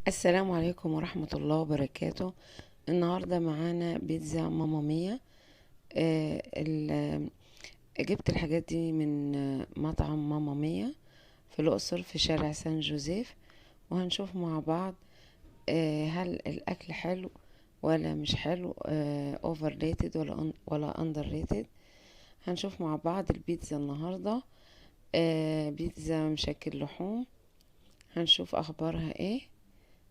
السلام عليكم ورحمة الله وبركاته. النهاردة معانا بيتزا ماما ميا. جبت الحاجات دي من مطعم ماما ميا في الأقصر في شارع سان جوزيف، وهنشوف مع بعض هل الأكل حلو ولا مش حلو، overrated ولا underrated. هنشوف مع بعض البيتزا النهاردة، بيتزا مشكل لحوم، هنشوف أخبارها ايه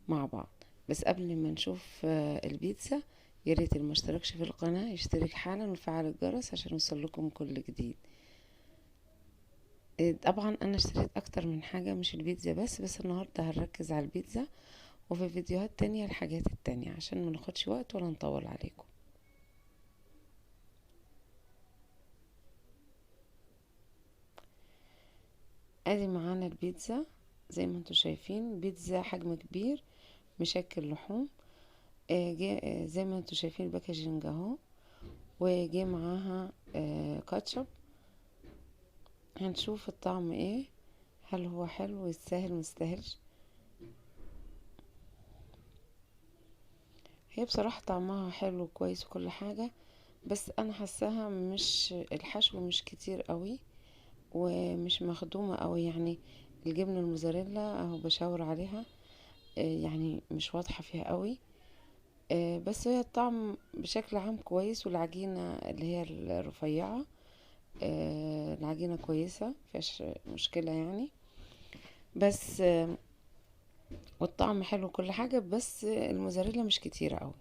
مع بعض. بس قبل ما نشوف البيتزا، يا ريت اللي مشتركش في القناة يشترك حالا ويفعل الجرس عشان يوصل لكم كل جديد. طبعا انا اشتريت اكتر من حاجة، مش البيتزا بس النهاردة هنركز على البيتزا، وفي فيديوهات تانية الحاجات التانية عشان ما ناخدش وقت ولا نطول عليكم. ادي معانا البيتزا زي ما انتم شايفين، بيتزا حجم كبير مشكل لحوم، زي ما انتم شايفين ال packaging اهو، وجه معاها كاتشب. هنشوف الطعم ايه، هل هو حلو يستاهل مستاهلش. هي بصراحة طعمها حلو كويس وكل حاجة، بس انا حاساها مش الحشو مش كتير قوي ومش مخدومة قوي، الجبنة الموزاريلا اهو بشاور عليها، مش واضحة فيها قوي، بس هي الطعم بشكل عام كويس، والعجينة اللي هي الرفيعة، العجينة كويسة مفيهاش مشكلة بس والطعم حلو كل حاجة، بس الموزاريلا مش كتيرة قوي.